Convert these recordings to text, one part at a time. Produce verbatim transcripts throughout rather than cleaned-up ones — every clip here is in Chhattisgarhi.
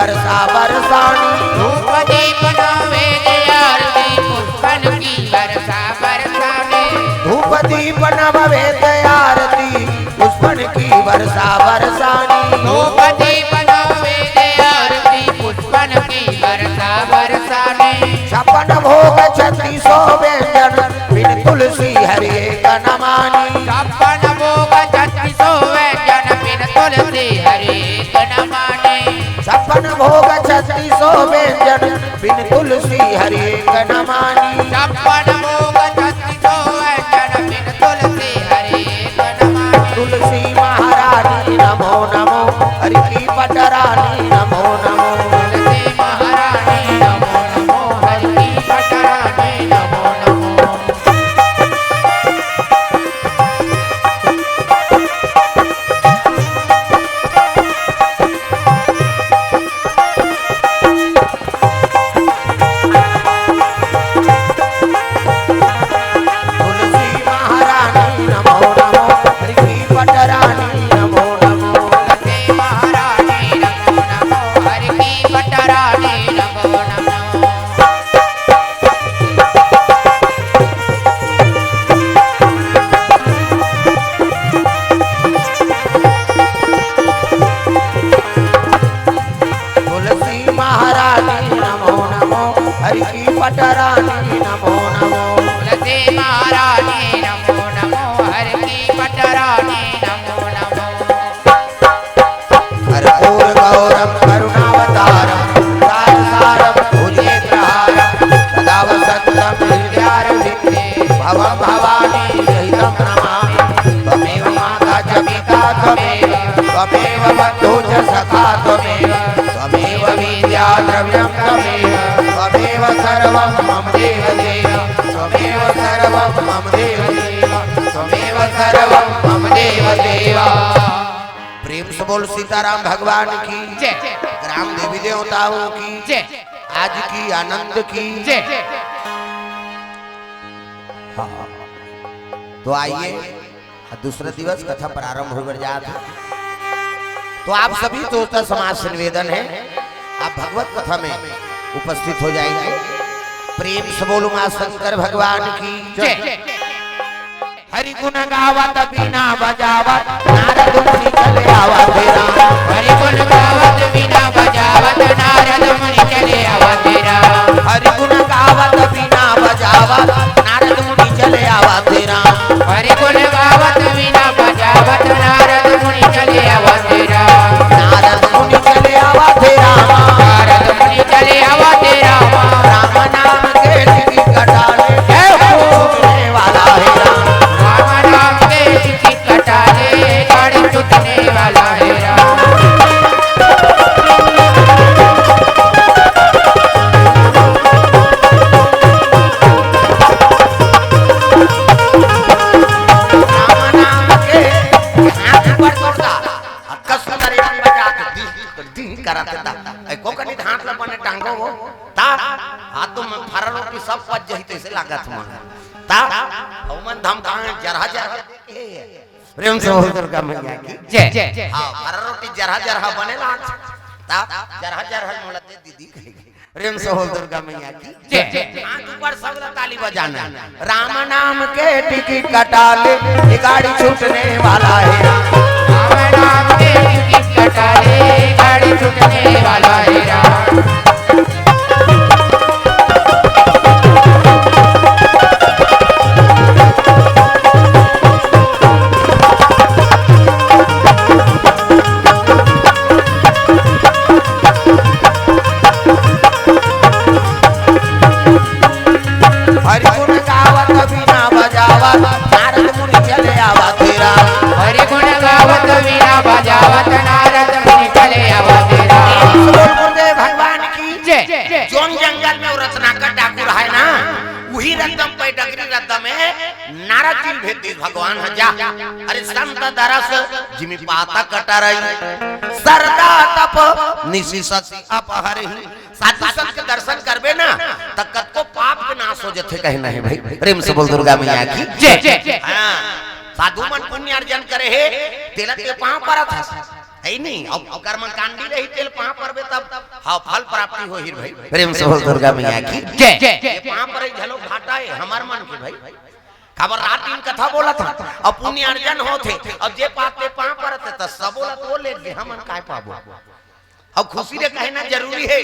वर्षा बरसानी। धूप दीप नैवेद्य आरती पुष्पन की वर्षा बरसानी। धूप दीप नैवेद्य आरती पुष्पन की वर्षा बरसानी। धूप दीप नैवेद्य आरती पुष्पन की वर्षा बरसानी। छप्पन भोग छत्तीसो व्यंजन बिन तुलसी हरि एक न मानी। छप्पन भोग छत्तीसो व्यंजन बिन तुलसी हरि एक न मानी। छप्पन भोग छत्तीसो व्यंजन बिन तुलसी हरि एक न मानी। छप्पन भोग छत्तीसो व्यंजन बिन तुलसी हरि एक न मानी। तुलसी महारानी नमो नमो, हरि की पटरानी नमो नमो। तुलसी महारानी नमो नमो, हरि की पटरानी नमो नमो। तुलसी महारानी नमो नमो, हरि की पटरानी नमो नमो। तुलसी महारानी नमो नमो, हरि की पटरानी नमो नमो। तुलसी महारानी नमो नमो, हरि की पटरानी नमो नमो। तुलसी महारानी नमो नमो, हरि की पटरानी नमो नमो। कर्पूर गौरम करुणावतारम, सार सारम भुजगेन्द्रहारम, सदा वसंतम हृदयारविंदे। भवं भवानी सहितं नमामि। त्वमेव माता च पिता त्वमेव, त्वमेव बन्धु च सखा त्वमेव, त्वमेव विद्या द्रव्यं त्वमेव, त्वमेव सर्वं मम देव देव, त्वमेव सर्वं मम देव देव, त्वमेव सर्वं मम देव देव। प्रेम से बोल सीताराम भगवान की जय। ग्राम देवी देवताओं की जय। आज की आनंद की जय। हाँ। तो आइए, दूसरा दिवस कथा प्रारंभ होय बर जात हे। तो आप सभी श्रोता समाज से निवेदन है, आप भगवत कथा में उपस्थित हो जाएंगे। प्रेम से बोलो माँ शंकर भगवान की जय। हरि गुण गावत बीना बजावत नारद मुनि चले आवत हे राम। हरि गुण गावत बीना बजावत नारद मुनि चले आवत हे राम। हरि गुण गावत बीना बजावत नारद मुनि चले आवत हे राम। हरि गुण गावत बीना बजावत नारद मुनि चले आवत हे राम। नारद मुनि चले आवत हे राम। नारद मुनि चले आवत हे राम। राम नाम के टिकी कटाले जय हो। छूटने वाला हे राम। राम नाम के टिकी कटाले गाड़ी छूटने वाला हे राम। राम नाम के हाथ ऊपर तोड़ता, कस करे बजा के दी, दी करत था। ए, को कनी हाथ ला बने टांगो वो। ता, हाथ तो में फररो की सब पच जही तैसे लागत मन। ता, ओ मन धमकाए जरहा जरहा। प्रेम से बोल दुर्गा मैया की जय। हाँ, फररो की जरहा जरहा बने लाग। ता, जरहा जरहा मोला दे दीदी कहेगी। प्रेम से बोल दुर्गा मैया की जय। हाथ ऊपर सब ला ताली बजाना। राम नाम के टिकट कटा ले, ये गाड़ी छूटने वाला है। राम नाम के टिकट कटा ले, गाड़ी छूटने वाला है राम। हरि गुण गावत बीना बजावत नारद मुनि चले आवत हे राम। हरि गुण गावत बीना बजावत नारद मुनि चले आवत हे राम। बोल गुरुदेव भगवान की जय। जोन जंगल में वो रत्नाकर डाकू रहे ना, वही रद्दम पे डगरी रद्दम में नारद जी भेज दी भगवान ह जा। अरे संत दरस जिमि पातक टरई, सरदा तप निसि सति अपहरही। साधु संत के दर्शन करबे ना, त कतको पाप के नाश हो जथे, कहे नहीं भाई। प्रेम से बोल दुर्गा मैया की जय। हाँ, साधु मन पुण्य अर्जन करे हे, तेला ते पाँव परत हस। हे नहीं, अब कर्मकांडी रही तेला पाँव परबे तब, हाँ, फल प्राप्ति होही भाई। प्रेम से बोल दुर्गा मैया की जय। ये पाँव परई घलो घाटा हे हमर मन के भाई। काबर रात दिन कथा बोलत हन, अब पुण्य अर्जन होथे, अब जे पाथे पाँव परत हे, त सब बोलत वो ले गे, हमन काय पाबो? अब खुशी ले कहना जरूरी हे।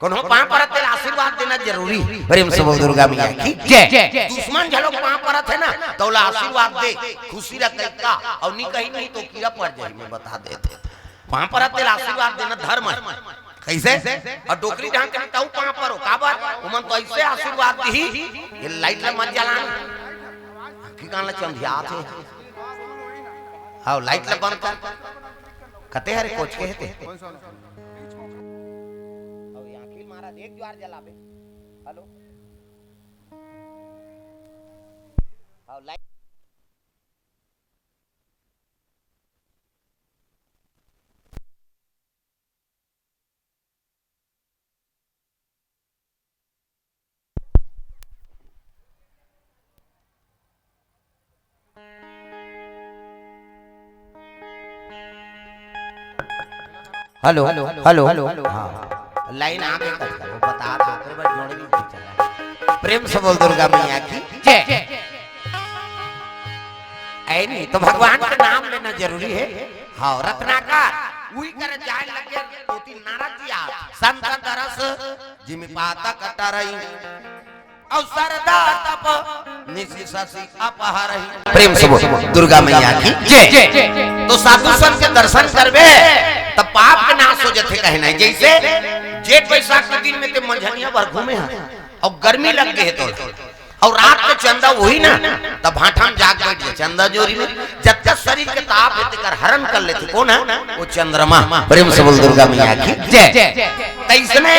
कोनो पाँव परत तेला आशीर्वाद देना जरूरी। प्रेम से बोल दुर्गा मैया की जय। दुश्मन घलो पाँव परत हे ना, त ओला आशीर्वाद दे, खुशी रख कहिका, अउ नी कही नहीं त कीरा पड़ जाही, मैं बता देत हँव। पाँव परत तेला आशीर्वाद देना धर्म हे। कइसे? अउ डोकरी ढांक के तहूँ पाँव परो, काबर? ओमन तो अइसे आशीर्वाद दिही, ये लाइट ला मत जलाना। आँखी कान ला चंधियात हे। हाँ, लाइट ला बंद कर। कते हरे कोच के हे ते? अउ ये आँखी मारा देख ज्वार जलाबे। हेलो। हाँ, लाइट। Hello, hello, hello. हाँ, लाइन आ गे कतका, वो बता दो, ओकरे बाद जोड़े भी चला। प्रेम से बोल दुर्गा मैया की जय। ऐ नहीं तो भगवान के नाम लेना जरूरी हे। हाँ, रत्नाकर, उही करे जाय लगे, ओती नारद जी आ, संत दरस जिमि पातक टरई, अउ सरदा तप निसि ससि अपहरई। प्रेम से बोल दुर्गा मैया की जय। तो साधु संत के दर्शन करबे, त पाप के नाश हो जथे, कहे नहीं। जइसे जेठ बैसाख के दिन में ते मंझनिया भर घूमे हस, अउ गर्मी लग गे हे तो, अउ रात के चंदा होही ना, त भाठा म जाके बइठ जा, चंदा जोरी में, जतका शरीर के ताप हे, तेकर हरण कर लेथे। कोन हे? वो चंद्रमा। प्रेम से बोल दुर्गा मैया की जय। तइसने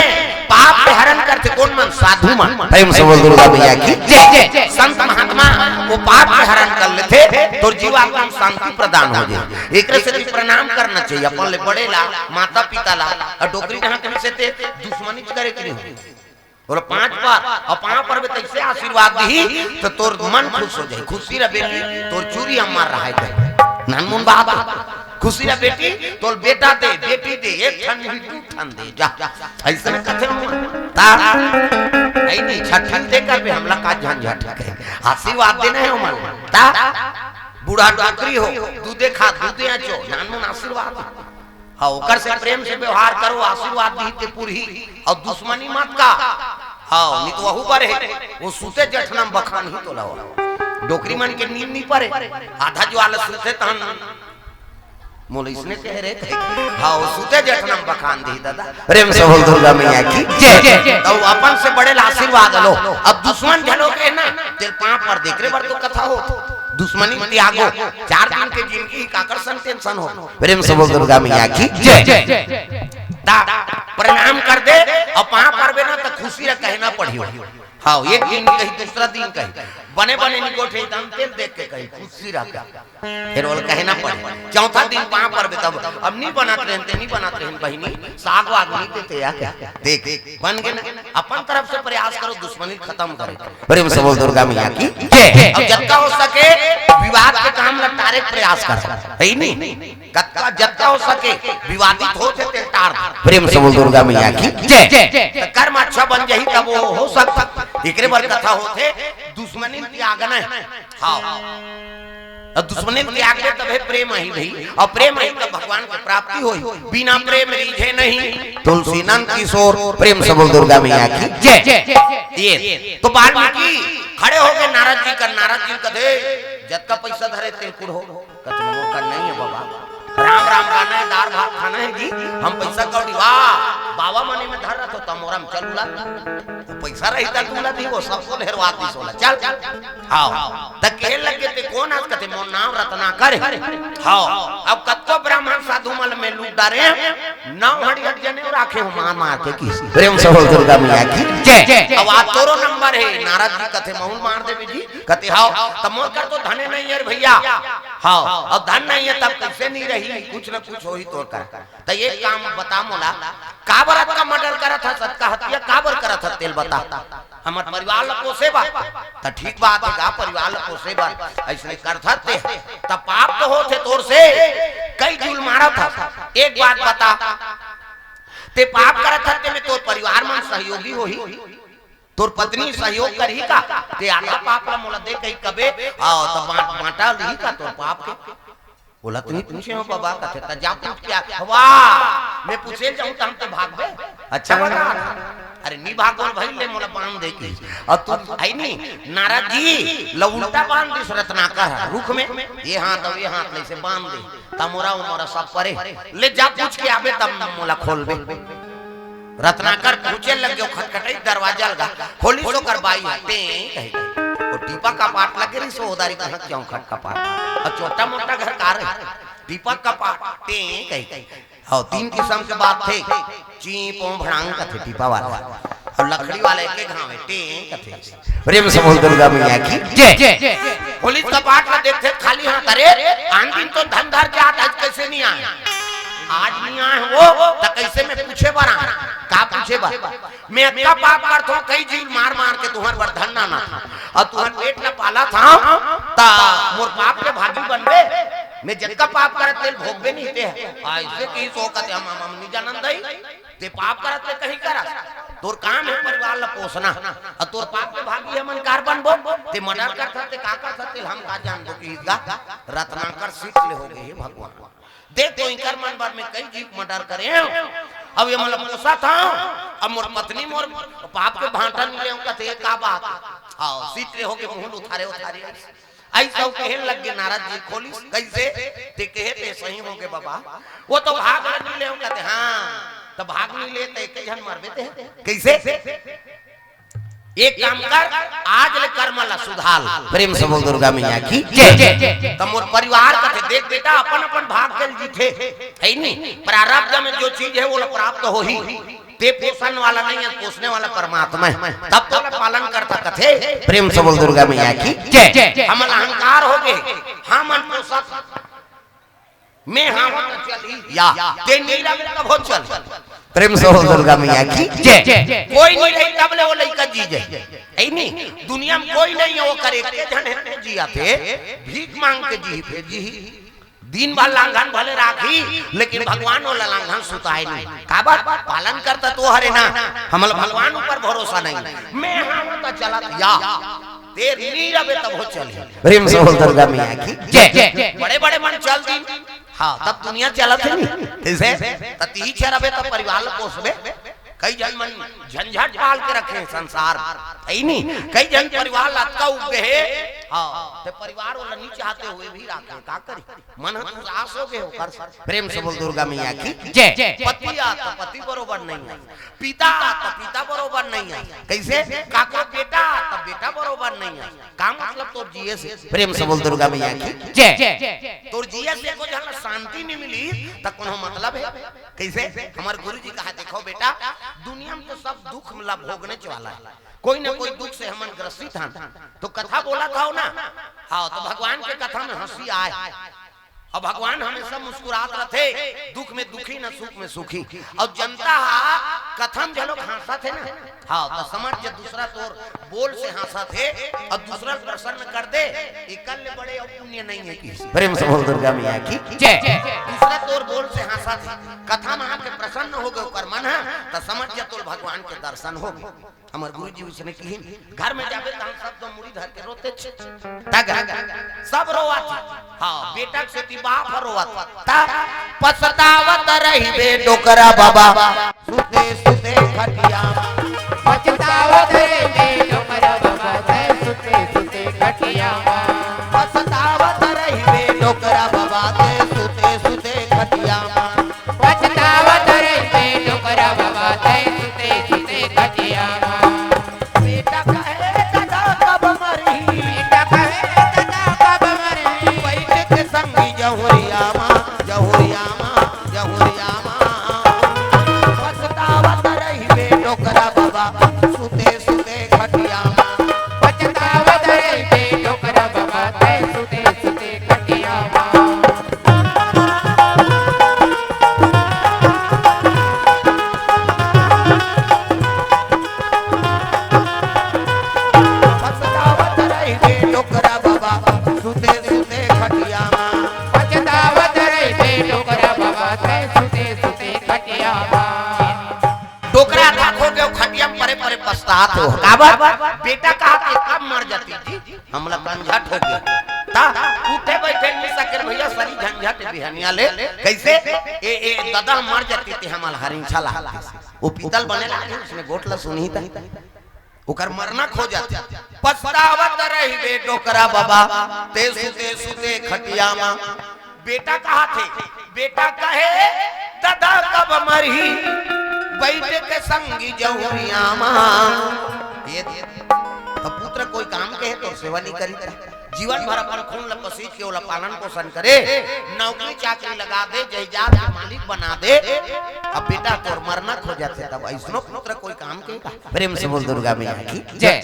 पाप के हरण करथे कोन मन? साधु मन। प्रेम से बोल दुर्गा मैया की जय। संत महात्मा वो पाप के हरण कर लेथे, तोर जीवात्मा म शांति प्रदान हो जाय। एकरे सेती प्रणाम करना चाहिए अपन ले बड़े ला, माता पिता ला, अउ डोकरी ढांक से ते दुश्मनी करे के नहीं। बोलो, पाँव पर, अउ पाँव परबे तइसे आशीर्वाद दिही, त तोर मन खुश हो जाही। खुशी रह बेटी, तोर चूरी अम्मर रहाय कहे। नानमुन बात, खुशी रह बेटी, तोर बेटा दे, बेटी दे, एक ठन नहीं, दू ठन दे, जा। अइसने कथे मन। ता, अइ नहीं, छठ ठन दे करबे, हमला का झंझट हे। आशीर्वाद देना हे ओमन। ता, बूढ़ा डोकरी हो, दूधे खा, दूधे अचो, नानमुन आशीर्वाद। हाँ, ओकर से प्रेम से व्यवहार करो, आशीर्वाद दिही ते पुरही, अउ दुश्मनी मत का। हाँ, नहीं तो वहू बरे, वो सुते जेठना म बखानही तोला। डोकरी मन के नींद नहीं परे, आधा ज्वार ले सुते तहन। मोला इसने कहे रे, हाँ, वो सुते जेठना म बखान दिही दादा। प्रेम से बोल दुर्गा मैया की जय। त अपन से बड़े ला आशीर्वाद लो। अब दुश्मन घलो के ना, तेला पाँव पर दे, एकरे बर तो कथा हो। दुश्मनी त्यागो, चार दिन के जिनगी, काकर संग tension हो। प्रेम से बोल दुर्गा मैया की जय। ता प्रणाम कर दे, अउ पाँव परबे ना त खुशी रह कहना पड़ही। हाँ, एक दिन कही, दूसरा दिन कही, बने बने निगोठे दान तेल देख के कही, खुशी रह कही। फेर ओला कहना पड़ही। चौथा दिन पाँव परबे तब, अब नहीं बनत रहेन ते, नहीं बनत रहेन बहिनी, साग वाग नहीं देते या क्या? देख, बन गे ना, अपन तरफ से प्रयास करो, दुश्मनी खतम करे। प्रेम से बोल दुर्गा मैया की जय। अउ जतका हो सके विवाद के काम ल टारे के प्रयास करो, हे नहीं? कतका, जतका हो सके विवादित होथे ते टार। प्रेम से बोल दुर्गा मैया की जय। त कर्म अच्छा बन जाही तब वो हो सकथे। एकरे बर कथा होथे, दुश्मनी ल त्यागना हे। हाँ। अउ दुश्मनी ल त्यागबे तभे प्रेम आही भाई, अउ प्रेम आही तब भगवान के प्राप्ति होही। बिना प्रेम रीझे नहीं तुलसी नंद किशोर। प्रेम से बोल दुर्गा मैया की जय। ये तो वाल्मीकि खड़े हो गे नारद जी कर, नारद जी कथे, "जतका पइसा धरे तेला कुढ़ो।" कथे, "मोर कर नहीं हे बाबा, राम राम गाना हे, दार भात खाना हे जी, हम पइसा कौड़ी, वाह, बाबा मन एमे धर रथो, त मोर म चल उला।" त पइसा रही त उला दिही, वो सब ल हेरवा दिस ओला, चल। हाँ, त कहे लगे, "ते कोन हस?" कथे, "मोर नाम रत्नाकर हे।" हाँ, अब कतको ब्राह्मण साधु मन ल मैं लूट डारेंव, नौ हड़िया जनेऊ आखे हो मार मार के किस। प्रेम से बोल दुर्गा मैया की जय। अब आज तोरो नंबर हे, नारद जी कथे महूं ल मार देबे जी, कथे हव, त मोर कर तो धने नहीं हे रे भइया। हव, अब धन नहीं हे तब कइसे नहीं रही, कुछ न कुछ होही तोर कर। त एक काम बता मोला, काबर अतका मर्डर करत हस, अतका हत्या काबर करत हस, तेला बता। हमर परिवार ल पोसे बर। त ठीक बात हे गा, परिवार ल पोसे बर अइसने करत हस ते, त पाप तो होत हे तोर से, कई झन ल मारत हस। एक बात बता, ते पाप करत हस, ते में तोर परिवार मन सहयोगी होही, तोर पत्नी सहयोग करही का? ते आधा पाप ला मोला दे कही कबे, अउ त बांट, बांटा लिही का तोर पाप के? ओला तो नहीं पूछे हो बाबा, कथे त जा पूछ के आ। वाह, मैं पूछे जाऊं त हम तो भागबे। अच्छा बता, अरे नहीं भागो भाई, ले मोला बांध दे की। अउ तू है नहीं, नारद जी ल उल्टा बांध दिस रत्नाकर ह, रुख में ये हाथ अउ ये हाथ ले से बांध दे। त मोरा उमर सब परे, ले जा पूछ के आबे तब मोला खोलबे। रत्नाकर पूछे लग गयो, खटखटाई दरवाजा लगा, खोलिस ओकर बाई ह, टें कही। ओ टीपा कपाट लगे रहिस, ओ दारी कहाँ क्यों खटखपाट? अउ छोटा मोटा घर का रही, टीपा कपाट, टें कही। हव, तीन किसम के बात थे, चीं पों भड़ांग कथे टीपा वाला, अउ लकड़ी वाला एक एक घावे, टें कथे। प्रेम से बोल दुर्गा मैया की जय। खोलिस कपाट ला देखथे खाली हाथ, अरे आन दिन तो धन धर के आत, आज कइसे नहीं आय? आज नहीं आय हो त कइसे मैं पूछे बर आय? का पूछे बर? मैं अतका पाप करत हंव, कई झन ल मार मार के तुंहर बर धन लानत हंव, अउ तुंहर पेट ला पालत हंव, त मोर पाप के भागी बनबे? मैं जतका पाप करत तेला भोगबे नहीं ते। अइसे कहिस ओ कथे हम, हम, हम नहीं जानन दई। ते पाप करत ते कहीं करस, तोर काम हे परिवार ला पोसना, अउ तोर पाप के भागी हमन कार बनबो। ते मर्डर करत हस, ते का करत हस, तेला हम का जानबो कहिस गा। रत्नाकर सीट ले हो गे हे भगवान। देख तो इंकर मन बर मैं कई झन के मर्डर करे हंव, अब ये मन ला पोसत हंव, अब मोर पत्नी मोर पाप के भांटा नहीं लेवंव कथे, का बात? हव, सीट ले हो गे, मुंह ल उथारे उथारे। अइसे कहे लग गे नारद जी, खोलिस कइसे? ते कहे ते सही हो गे बाबा, ओ तो भाग ल नहीं लेवंव कथे। हाँ, त भाग नहीं ले त एक झन मरबे ते। कइसे? एक काम कर, आज ले कर्म ला सुधार। प्रेम से बोल दुर्गा मैया की जय। त मोर परिवार कथे, देख बेटा, अपन अपन भाग के जीथे, हे नहीं? प्रारब्ध में जो चीज हे, ओला प्राप्त होही। ते पोसन वाला नहीं हे, पोसने वाला परमात्मा हे, तब तोला पालन करत हे कथे। प्रेम से बोल दुर्गा मैया की जय। हमन ल अहंकार हो गे, हमन पोसत, मैं हंव त चलही या, ते नहीं रहे तभो चल। प्रेम से बोल दुर्गा मैया की जय। कोई नहीं रही तब ले ओ लइका जी जाय। हे नहीं, दुनिया में कोई नहीं हे, ओकर एके झन हे जियत हे, भीख मांग के जीही, फेर जीही। दिन भर लांघन भले राखही, लेकिन भगवान ओला लांघन सुताय नहीं। काबर? पालन करत तो हरे ना, हमला भगवान ऊपर भरोसा नहीं। मैं हंव त चलत या, ते नहीं रहे तभो चलही। प्रेम से बोल दुर्गा मैया की जय। बड़े बड़े मन चल दिन, हाँ, तब दुनिया चलत हे नहीं। कइसे? त तिही झन रहे तब परिवार ला पोसबे। कई झन मन झंझट पाल के रखे हे संसार, हे नहीं? कई झन परिवार ला अतका उब गे हे, हाँ, ते परिवार ओला नहीं चाहते हुए भी राखे, का करी? मन ह उदास हो गे ओकर। प्रेम से बोल दुर्गा मैया की जय। पति आत त पति बरोबर नहीं हे, पिता आत त पिता बरोबर नहीं हे। कइसे? काकरो बेटा आत त बेटा बरोबर नहीं हे। का मतलब तोर जिए से? प्रेम से बोल दुर्गा मैया की जय। तोर जिए से एको झन ला शांति नहीं मिली त कोनो मतलब हे? कइसे? हमर गुरु जी कहा, देखो बेटा, दुनिया में तो सब दुख ला भोगनेच वाला हे, कोई ना कोई दुख से हमन ग्रसित हन। तो कथा बोलत हव ना, हाँ, त भगवान के कथा में हंसी आय। अउ भगवान हमेशा मुस्कुरात रथे, दुख में दुखी न सुख में सुखी। अउ जनता हा कथा म घलो हंसत हे ना, हाँ, त समझ जा दूसरा तोर बोल से हंसत हे अउ दूसरा ल प्रसन्न कर दे, एकर ले बड़े अउ पुण्य नहीं हे किसी। प्रेम से बोल दुर्गा मैया की जय। दूसरा तोर बोल से हंसत हे, कथा म आके प्रसन्न हो गे ओकर मन ह, त समझ जा तोर भगवान के दर्शन हो गे। हमर गुरु जी उसने किहिन, घर में जाबे त हम सब तो मुड़ी धर के रोतेच। तग सब रोवत हे। हाँ, बेटा के सेती बाप ह रोवत हे। त पछतावत रहिबे डोकरा बाबा, सुते सुते खटिया म। पछतावत रहिबे डोकरा बाबा, तैं सुते सुते खटिया म। पछतावत रहिबे डोकरा बाबा, तैं सुते सुते खटिया म। पछतावत रहिबे डोकरा बाबा, तैं सुते सुते खटिया म। बेटा कहे ददा कब मरही? बेटा कहे ददा कब मरही? बइठ के संगी जहुरिया म, जहुरिया म, जहुरिया म। तात हो। काबर? बेटा कहा के कब मर जाती जी, हमला कंझट हो गया। ता उठे बैठे नहीं सके भैया, सरी झंझट बिहनिया ले। कैसे? ए, ए, ददा मर जाती ते हमला हरिंछा ला। वो पीतल बने लागे, उसने गोठ ला सुनी था। ओकर मरना खो जाते। पछतावत रहिबे डोकरा बाबा, ते सुते सुते खटिया मा। बेटा कहा थे, बेटा कहे, "ददा कब मरही, बैठ के संगी जौरिया मा।" ये अब पुत्र कोई काम के है तो सेवा नहीं करी था। जीवन भर अपन खून ला पसीज के ओला पालन पोषण करे, नौकरी चाकरी लगा दे, जायदाद के मालिक बना दे। अब बेटा तोर मरना खो जाते, तब ऐसनो पुत्र कोई काम के का? प्रेम से बोल दुर्गा मैया की जय।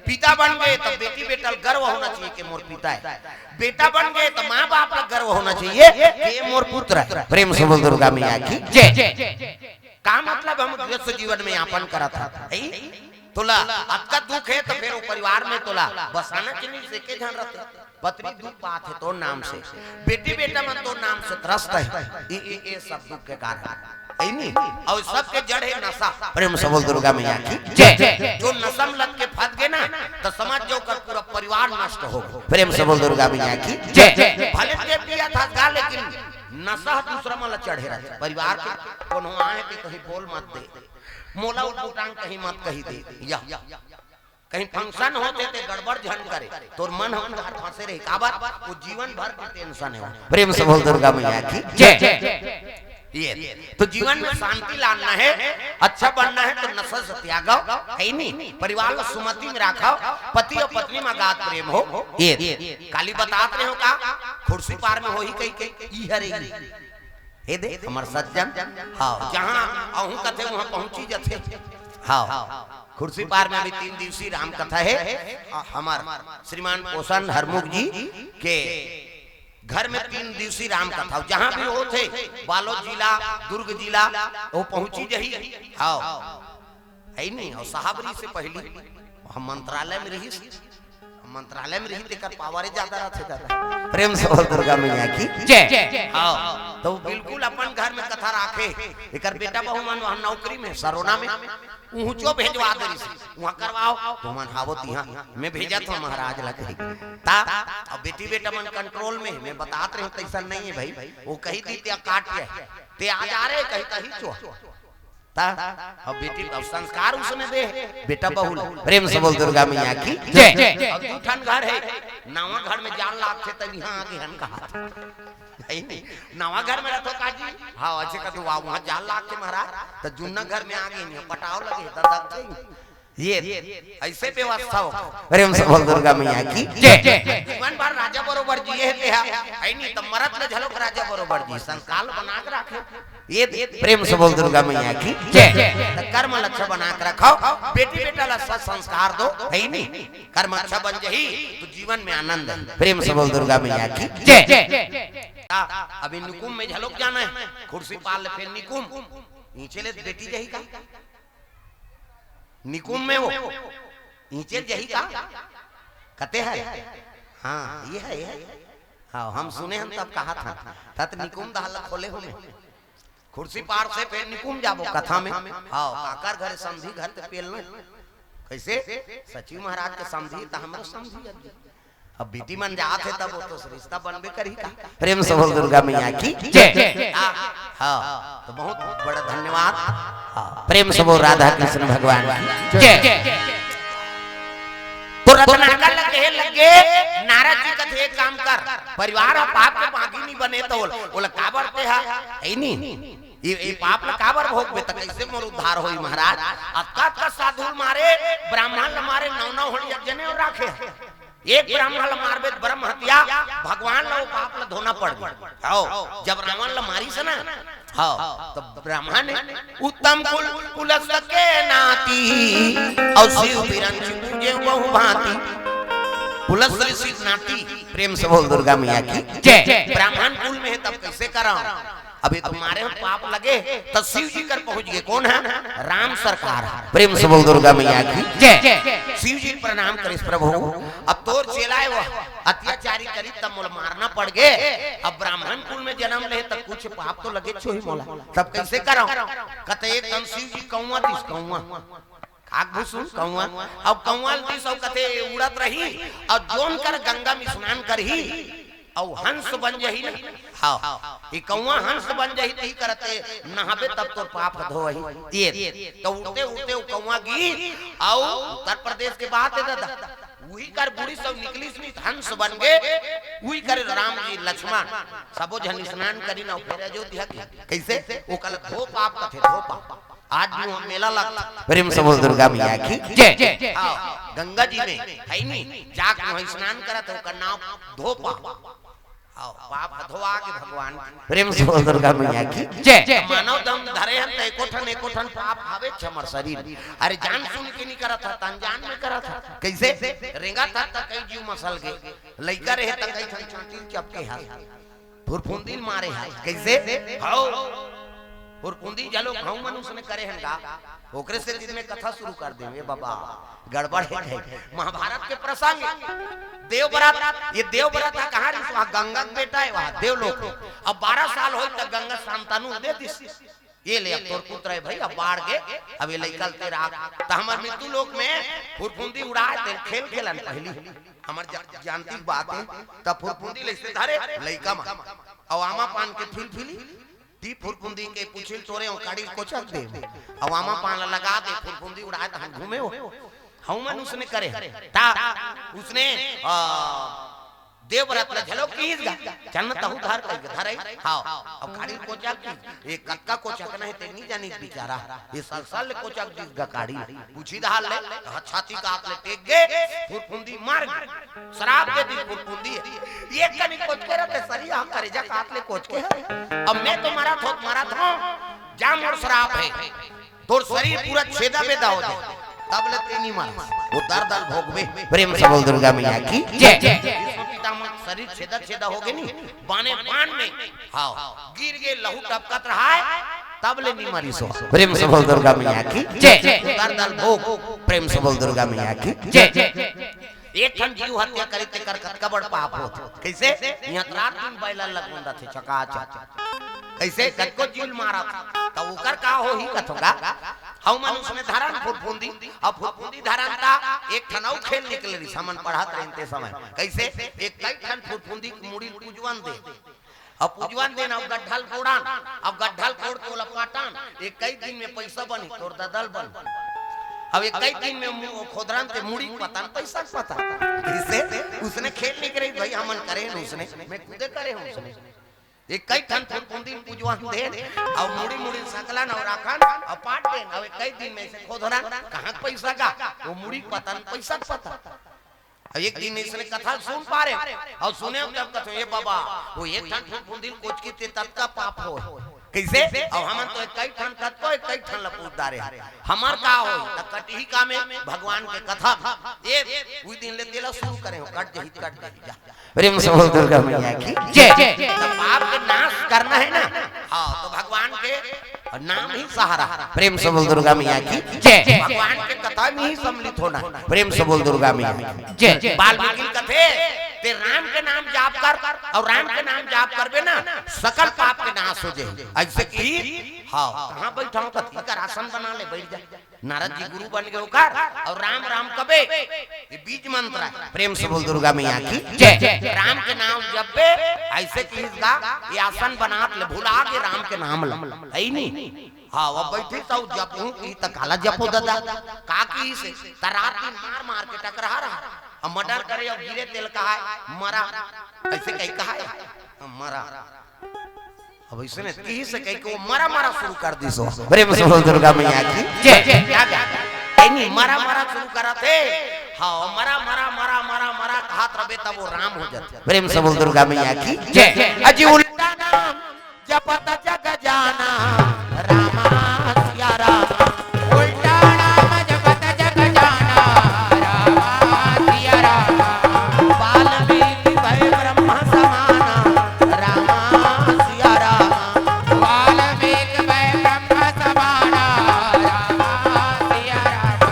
पिता बन गए तब बेटी बेटा ल गर्व होना चाहिए कि मोर पिता है। बेटा बन गए तो माँ बाप ल गर्व होना चाहिए कि ये मोर पुत्र है। प्रेम से बोल दुर्गा मैया की जय। का मतलब हम गृहस्थ जीवन में यापन करत हन, है? तोला अतका दुख है तो फिर वो परिवार में तोला बसाना चाहिए, से के झन रहते। पत्नी दुख पात है तोर नाम से, बेटी बेटा मन तोर नाम से त्रस्त है। ये, ये, ये सब दुख के कारण है नी। और सबके जड़ है नशा। प्रेम से बोल दुर्गा मैया की जय। जो नशा में लग के फंस गए ना, तो समझ जाओ कर पूरा परिवार नष्ट हो। प्रेम से बोल दुर्गा मैया की जय। भले ते पिया था गा, लेकिन नशा दूसरा मन ला चढ़े रहता। परिवार के कोनो आए के कहीं बोल मत दे, मोला उटपुटांग कहीं मत कही दे। या कहीं फंक्शन होते ते गड़बड़ झन करे, तोर मन हम घर फंसे रहे। काबर? वो जीवन भर के टेंशन है। प्रेम से बोल दुर्गा मैया की जय। ये तो जीवन में शांति लाना है, अच्छा बनना है तो नशा से त्यागो, है नी? परिवार ला सुमति में राखो, पति और पत्नी में गात प्रेम हो। ये काली बतात रहे हो का? खुर्सी पार में होही कही के ई हरे ई। हे दे हमर सज्जन, हाँ, जहाँ अहूँ कथे वहाँ पहुँची जथे। हाँ, खुर्सी पार में अभी तीन दिवसीय राम कथा है। आ, हमार श्रीमान पोषण हरमुख जी के घर में तीन दिवसीय राम कथा, जहाँ भी होत हे, बालोद जिला, दुर्ग जिला, वो पहुँची जही। हाँ, है नहीं। और साहब रही से पहली हम मंत्रालय में रही, मंत्रालय में रही, तेकर पावर ज्यादा रहथे दादा। प्रेम से बोल दुर्गा मैया की जय। हाँ, तो बिल्कुल अपन घर में कथा राखे। एकर बेटा बहू मन वहाँ नौकरी में, सरोना में, उहुचो भेजवा दे रही, वहाँ करवाओ। तो मन हावो तिहाँ, मैं भेजत हूँ महाराज ला कही। ता अब बेटी बेटा मन कंट्रोल में, मैं बतात रहे हूँ, तैसा नहीं है भाई। वो कही दी, "त्या काट ले, ते आ जा रे," कही तही चो। ता अब बेटी, अब संस्कार उसने दे, बेटा बहू ला। प्रेम से बोल दुर्गा मैया की जय। अब दू ठन घर है, नवा घर में जाल लागथे तब यहाँ आगे हन कहा। नहीं, नहीं, नवा घर में रहतो का जी? हाँ, अच्छे का तू वहाँ जाल लाग के महाराज, तो जुन्ना घर में आगे नहीं, पटाव लगे, ददक गई। ये ऐसे व्यवस्था हो। प्रेम से बोल दुर्गा मैया की जय। जीवन भर राजा बरोबर जिए हे तेहा, है नहीं तो मरत ले झलोक राजा बरोबर जी, संस्कार बना के राखे। ये प्रेम से बोल दुर्गा मैया की जय। तो कर्म ला अच्छा बना के रखो, बेटी बेटा ला अच्छा संस्कार दो, है नहीं? कर्म अच्छा बन जही तो जीवन में आनंद है। प्रेम से बोल दुर्गा मैया की जय। अभी निकुम में झलोक जाना है, खुर्सी पार ले फिर निकुम, नीचे ले बेटी जही का? निकुम में वो ईंचेल जही का? कते है? हाँ, ये है, ये है। हाँ, हम सुने हन तब कहा था। तत निकुम दहला खोले हो में। खुर्सी पार से फिर निकुम जाबो कथा में। हाँ, काकर घरे समधी घर ते पेल में। कैसे? सचिव महाराज के समधी त हमरो समधी है। अब बेटी मन जात हे तब वो तो रिश्ता बनबे करही का। प्रेम से बोल दुर्गा मैया की जय। हाँ, हाँ, तो बहुत बड़ा धन्यवाद। हाँ, प्रेम से बोल राधा कृष्ण भगवान की जय। तो रत्नाकर लगे लगे नारद जी कथे, "एक काम कर, परिवार ह पाप के बागी नहीं बने तो बोल, बोला का बरते हा, है नहीं? ये, ये पाप ला काबर भोगबे त कैसे मोर उद्धार होई महाराज?" अतका अतका साधु मारे, ब्राह्मण ल मारे, नौ नौ हड़िया जने और राखे। एक ब्राह्मण ल मारबे त ब्रह्म हत्या, भगवान ल वो पाप ल धोना पड़ गया। हौ, जब रावण ल मारिस ना, हौ, तो ब्राह्मण ने उत्तम कुल पुलस के नाती, और शिव बिरंच पूजे बहु भांति। पुलस ऋषि नाती, प्रेम से बोल दुर्गा मैया की जय। ब्राह्मण कुल में है तब कैसे कराओ? अभी तुम्हारे हम पाप लगे, तो शिव जी कर पहुंच गए। कौन है? राम सरकार। प्रेम से बोल दुर्गा मैया की जय। शिव जी प्रणाम करिस, "प्रभु, अब तोर चेला है वो अत्याचारी करी, तब मोला मारना पड़ गए। अब ब्राह्मण कुल में जन्म ले, तब कुछ पाप तो लगे छो ही मोला, तब कैसे करो?" कते एक दिन शिव जी कौआ दिस, कौआ आग भुसुन कौआ, अब कौआ ल दिस अउ कथे उड़त रही, अउ जोन कर गंगा में स्नान करही, अउ हंस बन जही ना। हाँ, ये कौआ हंस बन जही, तही करते नहाबे तब तोर पाप धोही। ये तो उड़ते उड़ते वो कौआ गी, अउ उत्तर प्रदेश के बात है दादा, उही कर बूड़ी सब निकलिस नी हंस बन गे, उही कर राम जी लक्ष्मण सबो झन स्नान करी ना, फेर अयोध्या के। कैसे? वो कल धो पाप कथे, धो पाप। आज भी वहाँ मेला लगता। प्रेम से बोल दुर्गा मैया की जय। हाँ, गंगा जी में है नी, जाके वहाँ स्नान करत हो, ओकर नाम धो पाप। हाँ, पाप धोआ के भगवान की। प्रेम से बोल दुर्गा मैया की जय। मानव दम धरे हम त एको ठन, एको ठन पाप हवे हमर शरीर। अरे जान सुन के नहीं करत था, अनजान में करत था। कैसे? रेंगा था त कई जीव मसल गए, लइका रहे त कई ठन चोटी चपके हाथ। फुरफुंदी ल मारे हाथ। कैसे? हाउ। फुरफुंदी जलो घाव मनुष्य ने करे हन गा। ओकरे से दिन में कथा शुरू कर दे, ए बाबा, गड़बड़ है, है। महाभारत के प्रसंग, देवव्रत, ये देवव्रत है, कहाँ रिस? वहाँ गंगा के बेटा है, वहाँ देवलोक में। अब बारह साल होई त गंगा शांतनु दे दिस। ये ले, अब तोर पुत्र है भाई, अब बाढ़ के, अब ये लइका ल तेरा, त हमर मृत्यु लोक में फुरफुंदी उड़ाए, तेल खेल खेलन पहली। हमर जा-, जानती बात है, त फुरफुंदी ले से धरे, लइका मा। अउ आमा पान के फिलफिली, दी फुरफुंदी के पुछिल तोरे, ओं काड़ी कोचक दे। अउ आमा पान ला लगा दे, फुरफुंदी उड़ाए, तहन घूमे हो। हऊ मन उसने करे। ता उसने, आ, देवव्रत ला झलो कीस गा। चल न तहू धर कहि के धरई। हाव। अब काड़ी कोचक कीस। ए कतका कोचक नहीं ते नहीं जानी बेचारा। ए सलसल ले कोचक दीस गा काड़ी। पूछी दहाल ले, हाथ छाती का हाथ ले टेक गे, फुरफुंदी मर गे। श्राप दे दी फुरफुंदी। ये कनी कोचके रहते सरी, हम करेजा काट ले कोचके है। अब मैं तो मरा थो, मरा थो, जा मोर श्राप है। तोर शरीर पूरा छेदा बेदा हो जाए, तब ले ते नहीं मरा। वो दर्द दल भोगबे। प्रेम से बोल दुर्गा मैया की जय। विश्व पितामह शरीर छेदा छेदा हो गए नी, बाने बान में, हाँ, गिर गए, लहू टपकत रहा है, तब ले नहीं मरी सो। प्रेम से बोल दुर्गा मैया की जय। दर्द दल भोग। प्रेम से बोल दुर्गा मैया की जय। एक ठन जीव हत्या करे तेकर कतका बड़ पाप होत। कैसे? यहाँ त रात दिन बैला लगन रथे चकाचक। कैसे? कतको जीव मारत, त ओकर का होही कथों गा? हऊ मन उसने धरन फुरफुंदी, अब फुरफुंदी धरन त एक ठन अउ खेल निकले रहिस, हमन पढ़त रहिन ते समय। कैसे? एक कई ठन फुरफुंदी के मुड़ी ल पूजवन दे। अब पूजवन देन, अब गड्ढल कोड़न, अब गड्ढल कोड़ के ओला पाटन, एक कई दिन में पैसा बनी, तोर ददल बन। अब एक कई दिन में मु-, खोदरन ते मुड़ी पतन, पैसा पतन। इससे उसने खेल नहीं करे भाई, हमन करे न उसने, मैं खुदे करे हूँ उसने। एक कई ठन फुरफुंदी पूजवन देन, अब मुड़ी मुड़ी सकलन अउ राखन, अब पाट देन, अब एक कई दिन में से खोदरन, कहाँ पैसा गा, वो मुड़ी पतन, पैसा पतन। अब एक दिन इसने कथा सुन पारे, अउ सुने तब कथो, "ए बाबा, वो एक ठन फुरफुंदी ल कोचकी ते ततका पाप हो।" कैसे? अब हमन तो एक कई ठन कतको, एक कई ठन ल पूज डारे। हमर का हो? त कटही का में भगवान के कथा। ए, उही दिन ले तेला शुरू करे हो, कट जही, कट जही, जा। प्रेम से बोल दुर्गा मैया की जय। त पाप के नाश करना है ना, हाँ, तो भगवान के नाम ही सहारा। प्रेम से बोल दुर्गा मैया की जय। भगवान के कथा में ही सम्मिलित होना। प्रेम से बोल दुर्गा मैया की जय। वाल्मीकि कथे, ते राम के नाम जाप कर, अउ राम के नाम जाप करबे ना, सकल पाप के नाश हो जाए। ऐसे की, हाँ, कहाँ बैठा हो, कथी कर आसन बना ले, बैठ जा। नारद जी गुरु बन गए ओकर, अउ राम राम कबे, ये बीज मंत्र है। प्रेम से बोल दुर्गा मैया की जय। राम के नाम जपबे, ऐसे की इसका ये आसन बनात ले, भुला के राम के नाम ला, है ही नहीं। हाँ, वो बैठी तो जपहूँ की त काला जपो दादा, का की से, त रात दिन मार मार के टकरा रहा, अब मर्डर करे, अब गिरे तेल कहा है, मरा, ऐसे कहीं कहा है, मरा। अब ऐसे ने की से कह के वो मरा मरा शुरू कर दी सो। प्रेम से बोल दुर्गा मैया की जय। क्या गा? ए नहीं, मरा मरा शुरू करा थे। हाँ, मरा मरा मरा मरा मरा कहात रबे तब वो राम हो जाते। प्रेम से बोल दुर्गा मैया की जय। अजी उल्टा नाम जपत जग जाना, रामा सिया रामा। उल्टा नाम जपत जग जाना, रामा सिया रामा। वाल्मीकि भय ब्रह्म समाना, रामा सिया रामा। वाल्मीकि भय ब्रह्म समाना, रामा सिया रामा।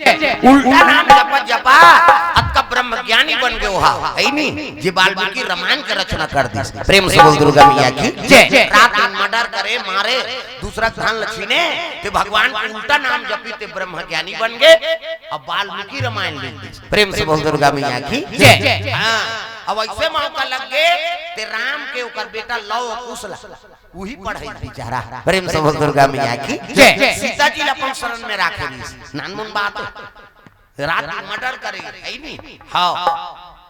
उल्टा नाम जपत जपत अतका ब्रह्म ज्ञानी बन गे ओहा, हे नी? जे वाल्मीकि रामायण के रचना कर दिस। प्रेम से बोल दुर्गा मैया की जय। रात दिन मर्डर करे, मारे, दूसरा के धन ल छीने, ते भगवान के उल्टा नाम जपी, ते ब्रह्म ज्ञानी बन गे। अब वाल्मीकि रामायण लिख दिस। प्रेम से बोल दुर्गा मैया की जय। हाँ, अब ऐसे मौका लग गे, ते राम के ओकर बेटा लव कुश ला उही पढ़ई बेचारा। प्रेम से बोल दुर्गा मैया की जय। सीता जी ल अपन शरण में राखे रहिस। नानमुन बात हे। रात दिन मर्डर करे, हे नी? हाँ।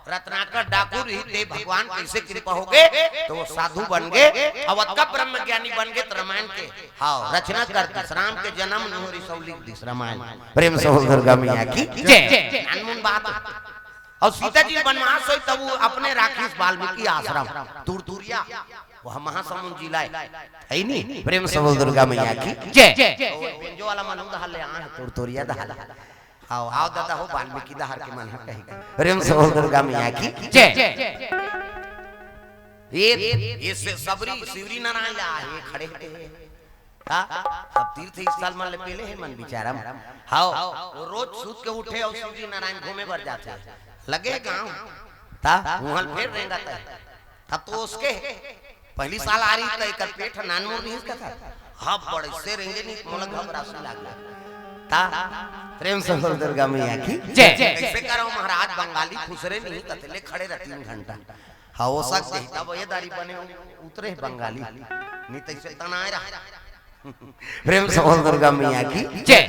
रत्नाकर डाकू रहिस, ते भगवान कइसे कृपा हो गे, त ओ साधु बन गे, अउ अतका ब्रह्म ज्ञानी बन गे, त रामायण के, हाँ, रचना कर दिस, राम के जनम नोहरी सौ लिख दिस रामायण। प्रेम से बोल दुर्गा मैया की जय। नानमुन बात। अउ सीता जी बनवास होय, तब ओ अपने राखिस वाल्मीकि आश्रम, तुरतुरिया, ओ महासमुंद जिला हे, हे नी? प्रेम से बोल दुर्गा मैया की जय। ओ बेंजो वाला मनू दहा ले आए, तुरतुरिया दहा ले। आओ, आओ दादा हो, वाल्मीकि दहार के मन ह कही। प्रेम से बोल दुर्गा मैया की जय। ये, ये से सबरी, शिवरी नारायण ला, ये खड़े हे। ता, सब तीर्थ स्थल मन ले पेले हे मन बिचारा म। हाओ, रोज सूत के उठे अउ शिवरी नारायण घूमे बर जाथे। लगे गांव। ता, उहां ल फेर रेंगत हे। तब तो ओसके हे। पहली साल आ रही त एकर पेट ह नानमुन रहिस कथा। हाँ, बड़े से रेंगे नहीं, मोला घबरासी लागला। ता, प्रेम से बोल दुर्गा मैया की जय। कइसे करव महाराज, बंगाली खुसरे नहीं, कथले खड़े रह तीन घंटा। हाँ, ओ सक जाही, तब ये दारी बने उतरे बंगाली। नहीं त अइसे तनाए रहा। प्रेम से बोल दुर्गा मैया की जय।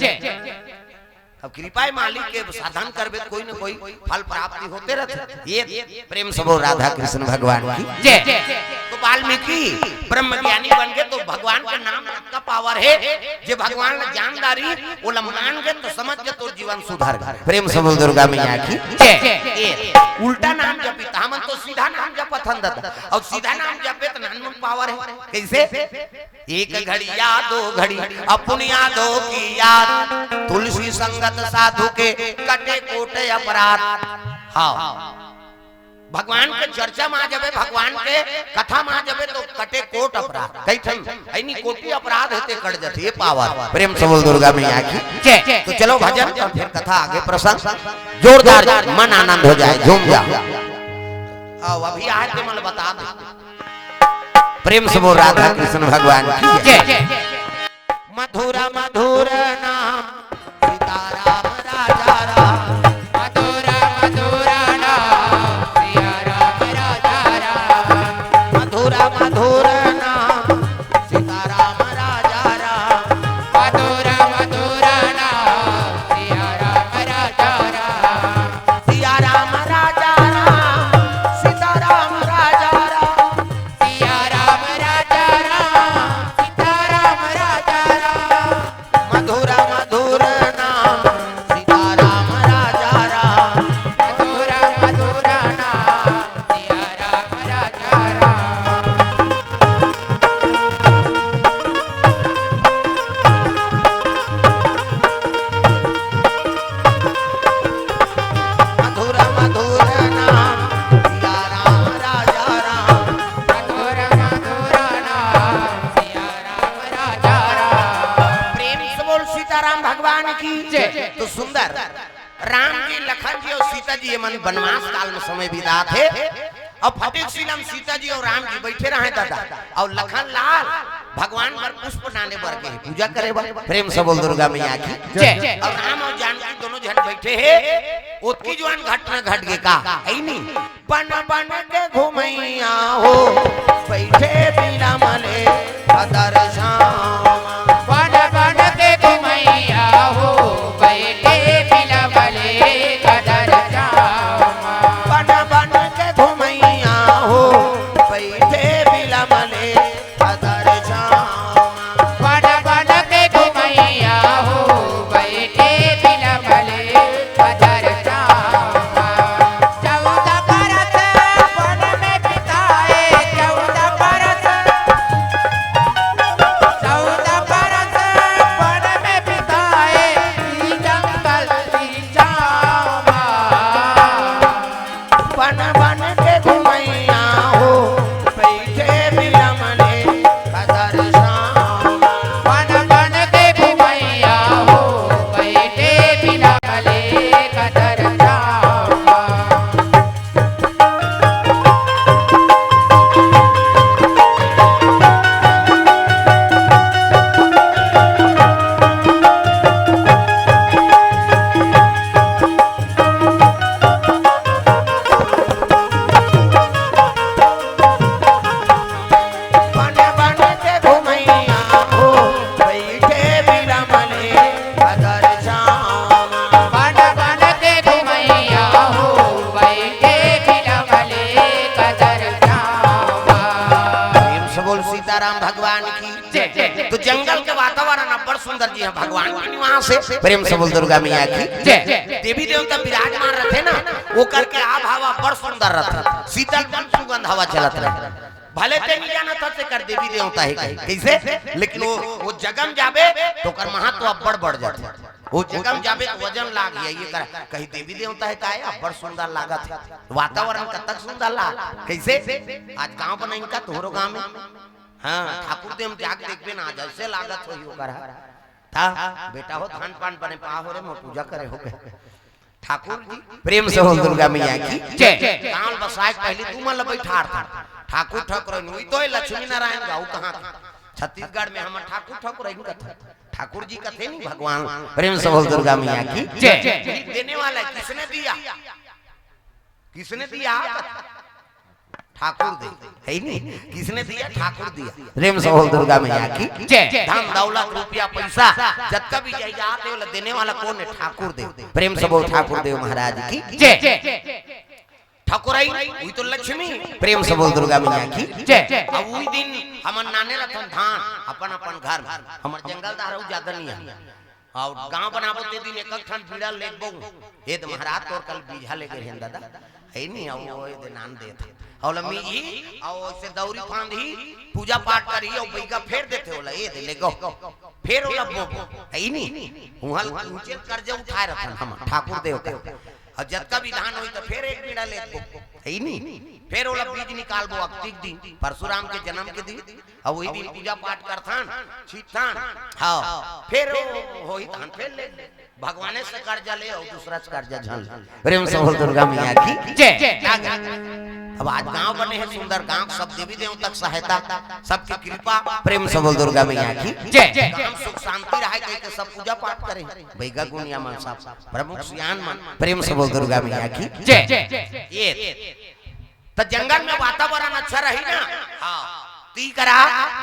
अब कृपा हे मालिक के, साधन करबे त कोई न कोई फल प्राप्ति होते रहिथे। ये प्रेम से बोल राधा कृष्ण भगवान की जय। तो वाल्मीकि ब्रह्म ज्ञानी बन गे, तो भगवान के नाम अतका पावर हे, जे भगवान ला जान डारिस, ओला मान गे, तो समझ गे तोर जीवन सुधर गे। प्रेम से बोल दुर्गा मैया की जय। ये उल्टा नाम जपिस, हमन तो सीधा नाम जपत हन दादा, अउ सीधा नाम जपे त नानमुन पावर हे। कइसे? एक घड़ी या दो घड़ी अपुन यादों की याद, तुलसी संगत साधु के कटे कोट अपराध। हाँ, भगवान के चर्चा म आ जबे, भगवान के कथा म आ जबे तो कटे कोट अपराध, कई ठन, हे नी, कोटि अपराध हे ते कट जथे, ये पावर। प्रेम से बोल दुर्गा मैया की जय। तो चलो भजन अउ फिर कथा आगे प्रसंग, जोरदार मन आनंद हो जाए, झूम जाओ। आओ, अभी आए ते मन बता दे। प्रेम से बोल राधा कृष्ण भगवान की जय। मधुर मधुर नाम सीताराम राजा राम। मधुर मधुर नाम सिया राम राजा राम। मधुर मधुर नाम सीताराम राजा राम। मधुर मधुर नाम सिया राम राजा राम। सिया राम राजा राम, सीता राम राजा राम। सिया राम राजा राम, सीता राम राजा राम। मधुर मधुर नाम सीता राम राजा राम। मधुर मधुर नाम सिया राम राजा राम। मधुर मधुर नाम सिया राम राजा राम। मधुर मधुर नाम सिया राम राजा राम। प्रेम से बोल सीताराम भगवान की जय। तो सुंदर राम जी, लखन जी अउ सीता जी ये मन बनवास काल म समय बिताथे। अउ फटेक सीना म सीता जी अउ राम जी बइठे रहे दादा, अउ लखन लाल भगवान बर पुष्प डाले बर गे, पूजा करे बर। प्रेम से बोल दुर्गा मैया की जय। अउ राम अउ जानकी दोनों झन बइठे हे, ओतकी जुवार घटना घट गे का, हे नी? बन बन के घुमैया हो, बइठे बिलमले कदर छाँव म। बन बन के घुमैया हो, बइठे बिलमले कदर छाँव म। बन बन के घुमैया हो, बइठे बिलमले कदर छाँव म। बन बन के घुमैया हो, बइठे बिलमले कदर छाँव म। चौदह बरस वन में बिताए, चौदह बरस, चौदह सुंदर जी ह भगवान के निवास हे। प्रेम से बोल दुर्गा मैया की जय। देवी देवता विराजमान रथे ना, ओकर के आभाव बड़ सुंदर रथे, शीतल मन सुगंध हवा चलत रहे। भले ते नहीं जानत हस, एकर देवी देवता हे कहीं, कइसे? लेकिन वो, वो जगह म जाबे, त ओकर महत्व अब्बड़ बढ़ जाथे। वो जगह म जाबे, त वजन लाग जाही, ये कर, कहीं देवी देवता हे का, अब्बड़ सुंदर लागत हे। वातावरण कतक सुंदर लाग, कइसे? आज गांव बनाइन का तोहरो गांव में? हाँ, ठाकुर देव जाके देखबे ना, आज अइसे लागत होही ओकर ह। त बेटा हो, धान पान बने पा हो रे, मोर पूजा करे हो गए। ठाकुर जी, प्रेम से बोल दुर्गा मैया की जय। गांव बसाए के पहले तुमन ल बैठार था। ठाकुर ठकुरइन, उही तो हे लक्ष्मी नारायण गाँव कहाँ था? छत्तीसगढ़ में हमर ठाकुर ठकुरइन कथे। ठाकुर जी कथे नहीं भगवान, प्रेम से बोल दुर्गा मैया की जय। देने वाला है, किसने दिया? किसने दिया? ठाकुर दे, हे नहीं? किसने दिया? ठाकुर दिया। प्रेम से बोल दुर्गा मैया की जय। धन दौलत रुपया पैसा जतका भी जायदाद हे, ओला देने वाला कोन हे? ठाकुर देव। प्रेम से बोल ठाकुर देव महाराज की जय। ठकुरइन, उही तो लक्ष्मी। प्रेम से बोल दुर्गा मैया की जय। अब उही दिन हमन लाने रथन धान अपन अपन घर म, हमर जंगल डहर अउ ज्यादा नहीं हे। अउ गांव बनाबो ते दिन एक एक ठन बीड़ा लेगबो। ए दे महाराज, तोर कल बीजहा लेगे रहेन दादा, हे नहीं? अउ ओ ए दे लान देत हे। अउ ओला मिजही, अउ ओइसे दौरी फांदही, पूजा पाठ करही, अउ बइगा फेर देथे ओला, ए दे लेगो। फेर ओला बोबो, हे नहीं? उहाँ ले ऊंचे करजा उठाए रथन हम ठाकुर देव का। अउ जतका भी धान होही त फेर एक बीड़ा लेगबो, हे नहीं? फेर ओला बीज निकालबो अक्तिक दिन, परशुराम के जनम के दिन। अउ उही दिन पूजा पाठ करथन, छींचथन। हाँ, फेर ओ होही तहन फेर ले। भगवाने से करजा ले अउ दूसरा से करजा झन ले। प्रेम से बोल दुर्गा मैया की जय। अब आज गांव बने हे सुंदर, गांव सब देवी देवता के सहायता, सबके कृपा। प्रेम से बोल दुर्गा मैया की जय। गांव सुख शांति रहे कहिके सब पूजा पाठ करे। बइगा गुनिया मन सब, प्रमुख सियान मन, प्रेम से बोल दुर्गा मैया की जय। ये त जंगल में वातावरण अच्छा रही ना, हाँ, त ई करा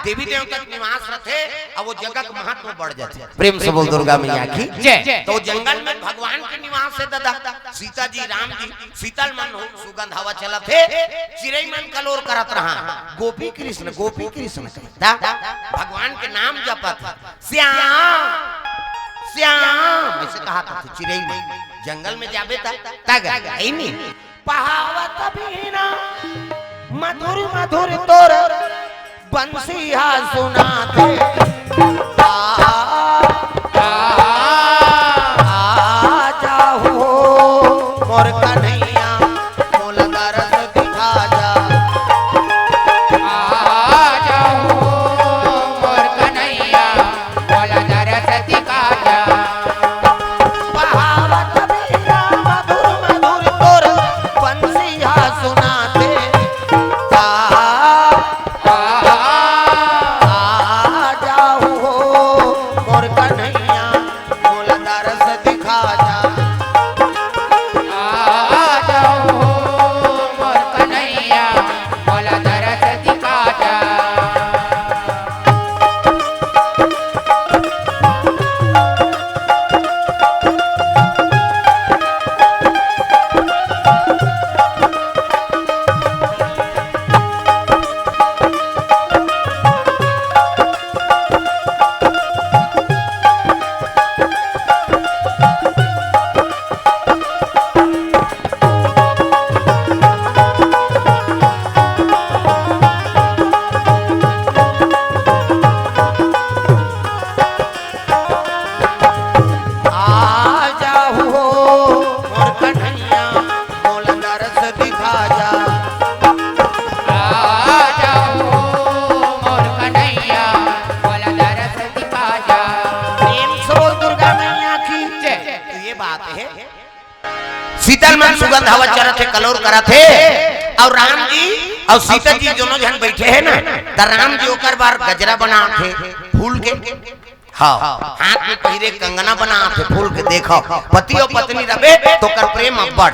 देवी देवता के निवास रथे, अउ वो जगह के महत्व बढ़ जाथे। प्रेम से बोल दुर्गा मैया की जय। त जंगल में भगवान के निवास हे दादा, सीता जी, राम जी, शीतल मन हो, सुगंध हवा चलत हे, चिरई मन कलोर करत रहा, गोपी कृष्ण, गोपी कृष्ण कहत भगवान के नाम जपत, श्याम, श्याम अइसे कहत हे चिरई मन। जंगल में जाबे त, त गा, हे नहीं? पहावत बीना मधुर मधुर तोर बंसिया सुनाथे। आ, आ, आ जाहू मोर कन्हैया, मोला दरस दिखा जा। आ जाहू मोर कन्हैया, मोला दरस दिखा जा। पहावत बीना मधुर मधुर तोर बंसिया सुनाथे। आ, आ, आ जाहू मोर कन्हैया, मोला दरस दिखा जा। आ जाहू मोर कन्हैया, मोला दरस दिखा जा। आ जाहू हो मोर कन्हैया, मोला दरस दिखा जा। आ जाहू हो मोर कन्हैया, मोला दरस दिखा जा। प्रेम से बोल दुर्गा मैया की जय। तो ये बात है, शीतल मन सुगंध हवा चरत हे, कलोर करत हे, अउ राम जी अउ सीता जी दोनों झन बइठे हे ना, त राम जी ओकर बर गजरा बनात हे फूल के। हाँ, हाथ में पहिरे कंगना बनात हे फूल के। देखो, पति अउ पत्नी रबे त ओकर प्रेम अब्बड़।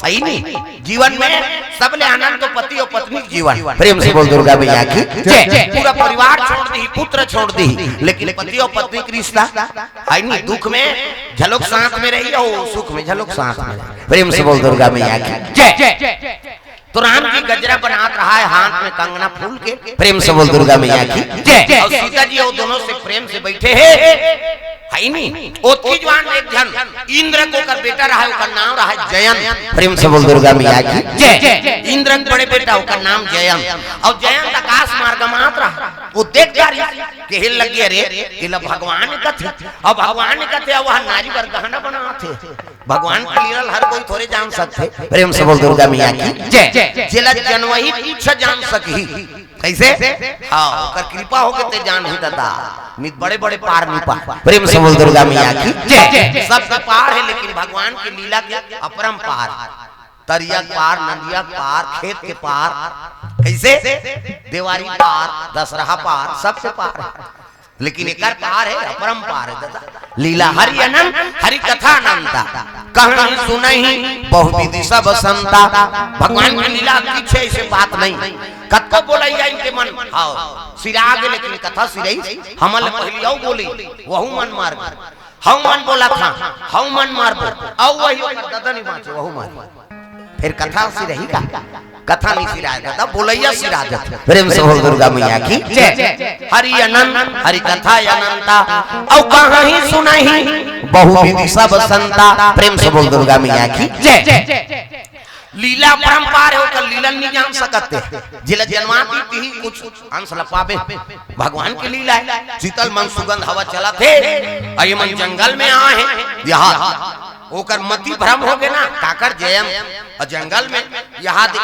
अइ नी, जीवन में सबले आनंद तो पति अउ पत्नी के जीवन। प्रेम से बोल दुर्गा मैया की जय। पूरा परिवार छोड़ दी, पुत्र छोड़ दी, लेकिन पति अउ पत्नी के रिश्ता, अइ नी, दुख में झलोक साथ में रही अउ सुख में झलोक साथ में रही। प्रेम से बोल दुर्गा मैया की जय। तो राम जी गजरा बनात रहा है, हाथ में कंगना फूल के। प्रेम से बोल दुर्गा मैया की जय। और सीता जी वो दोनों से प्रेम से बैठे हैं, है नी? ओतकी जुआन एक झन इंद्र के ओकर बेटा रहा है, ओकर नाम रहा है जयंत। प्रेम से बोल दुर्गा मैया की जय। इंद्र के बड़े बेटा, ओकर नाम जयंत। और जयंत आकाश मार्ग मात रहा, वो देखता रही, कहे लगी, "अरे, ये ला भगवान कथे।" और भगवान कथे, वह नारी बर गहना बनाथे। भगवान के लीला हर कोई थोरे जान सकथे। प्रेम से बोल दुर्गा मैया की जय। जेला जनवही तुच्छ जान सकही। कैसे? हाँ, ओकर कृपा होके ते जान ही दादा। नित बड़े बड़े पार नहीं पा। प्रेम से बोल दुर्गा मैया की जय। सबसे पार है, लेकिन भगवान की लीला के अपरंपार। तरिया के पार, नदिया के पार, खेत के पार, कैसे? देवारी पार, दशहरा पार, सबसे पार है। लेकिन एकर पार है, अपरंपार है दादा। लीला हरि अनंत, हरि कथा अनंता। कहीं सुनही बहुविधि सब संता। भगवान की लीला की छे, ऐसे बात नहीं। कतको बोलैया इनके मन, हाँ, सिरा गे, लेकिन कथा सिरई, हमन ले पहिली अउ बोली, वहू मन मार गे। हऊ मन बोलत हा, हऊ मन मारबो, अउ वही ओकर ददा नहीं बाँचे, वहू मार। फिर कथा सिरही का? कथा नहीं सिराय दादा, बोलैया सिरा जाथे। प्रेम से बोल दुर्गा मैया की जय। हरि अनंत, हरि कथा अनंता, अउ कहीं सुनही बहुविधि सब संता। प्रेम से बोल दुर्गा मैया की जय। लीला अपरंपार है, ओकर लीला नहीं जान सकते। जेला जनवा दी, तिही कुछ अंश ल पाबे। भगवान की लीला है। शीतल मन सुगंध हवा चलत हे, अउ ये मन जंगल में आए हैं। यहाँ ओकर मति भ्रम हो गे ना, काकर जयंत, अउ जंगल में यहाँ दे,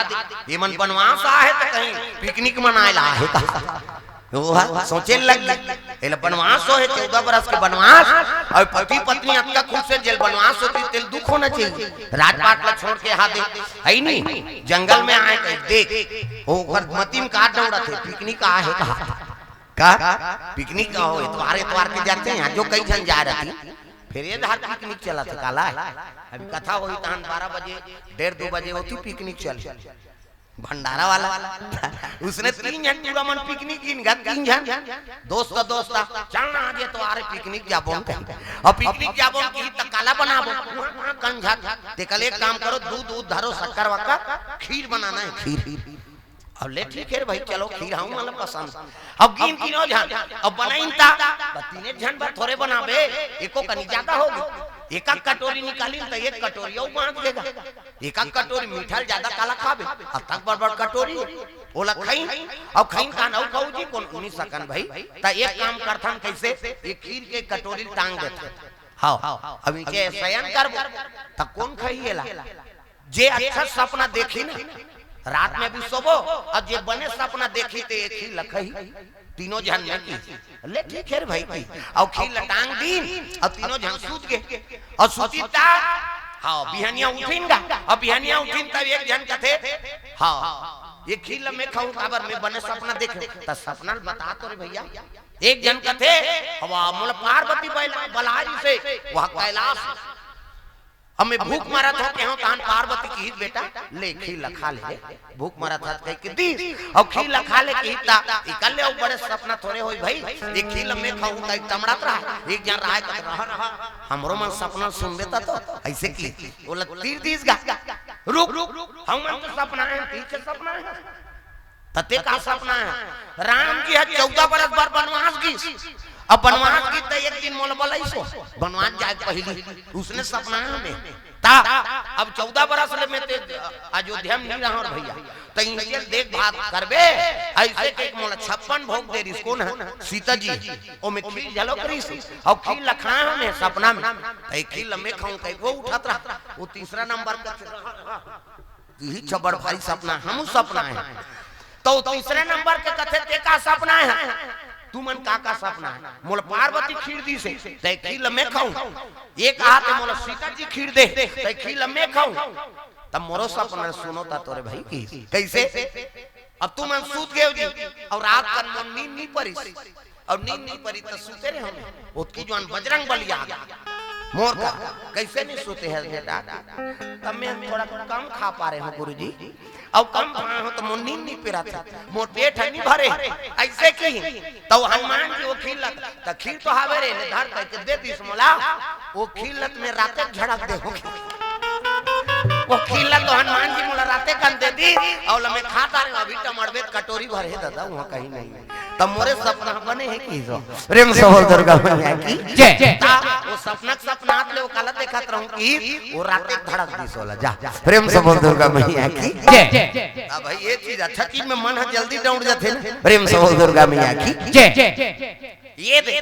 ये मन बनवास आए हैं तो कहीं पिकनिक मनाए ला आए हैं का? वो ह सोचे लग गे, एला बनवास हो हे, चौदह बरस के बनवास, अउ पति पत्नी अतका खुश हे, जेल बनवास होती, तेल दुख होना चाहिए। राजपाट ला छोड़ के हाथे, है नी, जंगल में आए कहीं देख, ओकर मति में का दौड़त हे, पिकनिक आए हे कहा। का? पिकनिक का हो, एतवार, एतवार के जाथे, यहाँ जो कई झन जा रही, फिर ये धार पिकनिक चलत हे, काला हे। अभी कथा होही तहन बारह बजे, डेढ़ दो बजे होती पिकनिक चले। भंडारा वाला। उसने तीन झन टूरा मन पिकनिक गिन गा, तीन झन। दोस्त, दोस्त, चल ना आज एतवार हे पिकनिक जाबो। अउ पिकनिक जाबो कि त काला बनाबो? कंझा। ते कल एक काम करो, दूध, दूध धरो, शक्कर वक्कर, खीर बनाना हे, खीर। अउ ले ठीक हे रे भाई, चलो खीर हऊ मन ला पसंद। अउ गिन तीनों झन, अउ बनाइन ता, त तीने झन बर थोरे बनाबे, एको कनी ज्यादा हो गे। एक एक कटोरी निकालिन त एक कटोरी अउ बाँट देगा। एक एक कटोरी मीठा ल ज्यादा काला खाबे, अतक बड़ बड़ कटोरी, ओला खइन, अउ खइन तहन अउ कहू जी कोन उनी सकन भाई, त एक काम करथन कइसे, ये खीर के कटोरी ल टांग देथन। हाँ, अब इनके शयन करबो, त कोन खही एला? जे अच्छा सपना देखी ना, रात में भी सोबो, अउ जे बने सपना देखी ते एक ही लखही, तीनों झन में की। ले ठीक हे रे भाई की। अउ खीर ल टांग दीन, अउ तीनों झन सूत गे। अउ सूती ता, हाँ, बिहनिया उठिन गा। अउ बिहनिया उठिन तब एक झन कथे, हाँ, ये खीर ल मैं खाऊं, काबर मैं बने सपना देखे। त सपना ल बता तो रे भैया। एक झन कथे, हवा मोला पार्वती बैला-, बलारी से, वह कैलाश। अब मैं भूख मरत हो के हूँ, तहन पार्वती किहिस, "बेटा, ले खीर ल खा ले, भूख मरत हस," कहि के दीस। अउ खीर ल खा ले किहिस, त इकर ले अउ बड़े सपना थोरे होई भाई। एक खीर ल मैं खाऊं, त एक तमड़त रहा, एक झन रहा, कहत रहा, "रहा, हमरो मन सपना सुनबे त तो," अइसे कि ओला तीर दीस गा। "रुक, रुक, हम मन तो सपना हे, ठीक हे सपना हे।" त ते का सपना हे? राम जी ह चौदह बरस बर बनवास गिस। अब बनवास गिस त एक दिन मोला बलाइस हो, बनवास जाए पहिली, उसने सपना हे हमें। त अब चौदह बरस ले मैं ते अयोध्या में नहीं रहा भैया, त इनके देखभाल करबे, अइसे के मोला छप्पन भोग दे रिस, कोन हे? सीता जी। ओमे खीर झलो करिस, अउ खीर ल खाए हमें सपना में, त एक खीर ल मैं खाऊं, कहि वो उठत रहा, वो तीसरा नंबर का इही छबड़ भारी सपना, हमू सपना हे। त तीसरे नंबर के कथे, "ते का सपना हे? तुमन का का सपना हे?" "मोला पार्वती खीर दीस हे, त एक खीर ल मैं खाऊं।" "ये कहा ते मोला सीता जी खीर दे, त एक खीर ल मैं खाऊं।" "त मोरो सपना सुनो त तोरे भाई की।" "कइसे?" "अब तुमन सूत गेव जी, अउ रात कन मोर नींद नी परिस।" अउ नींद नी परी त सुते रहे हमें। ओतकी जुआन बजरंग बली आ गे। मोर का, कइसे नी सुते हे बेटा? त मैं थोरा कम खा पारे हूँ गुरुजी। अउ कम खाए हूँ त मोर नींद नी पेरत हे। मोर पेट ह नी भरे। अइसे कि त हनुमान जी वो खीर ल, त खीर तो हावे रे, ले धर कहि के दे दिस मोला। वो खीर ल त मैं राते झड़क दे हूँ। वो खीर ल तो हनुमान जी मोला ते कन दे दी, अउ लमे खाता रहे, अभी टमड़बे त कटोरी भर हे दादा, उहाँ कहीं नहीं। तब मोरे सपना बने हे कि जो। प्रेम से बोल दुर्गा मैया की। जय। ता, वो सपना के सपनात ले वो काला देखत रहूं कि वो राते धड़क दिस वाला, जा। प्रेम से बोल दुर्गा मैया की। जय। अब भाई ये चीज, अच्छा चीज में मन ह जल्दी दौड़ जाथे ना। प्रेम से बोल दुर्गा मैया की। जय। ये दे।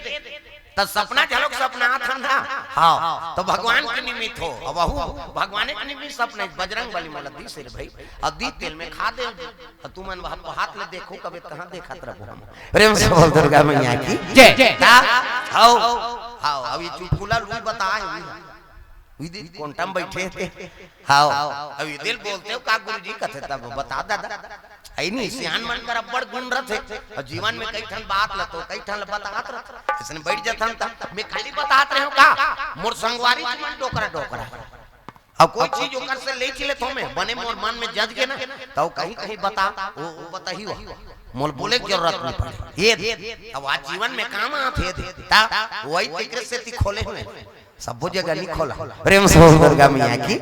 त सपना चलो सपना था ना। हाँ, तो भगवान के निमित्त हो। अब वहू भगवान के निमित्त सपना, बजरंग बली मला दिस रे भाई। अब दी तेल में खा दे। अब तुमन वहाँ हाथ ले देखो, कबे कहाँ देखत रहबो हम। प्रेम से बोल दुर्गा मैया की। जय। ता, हाओ, हाओ, अब ये चुटकुला लुई बताए हुई। विधि कोंटा में बैठे थे। हाओ, अब ये दिल बोलते हो का गुरुजी कथे तब बता दादा। ऐ नहीं, सियान मन कर अब्बड़ गुण रथे। और जीवन में कई ठन बात ल तो कई ठन ल बतात रथे। इसने बैठ जाथन त मैं खाली बतात रहे हूँ का? मोर संगवारी जी मन डोकरा डोकरा। अब कोई चीज ओकर से ले चले तो मैं बने मोर मन में जज के ना, तो कहीं कहीं बता, वो, वो बताही हुआ। मोल बोले के जरूरत नहीं पड़े। ये दे, अब आज जीवन में काम आथे दे, ता वही तेकरे से ती खोले हुए। सब्बो जगह नहीं खोला। प्रेम से बोल दुर्गा मैया की।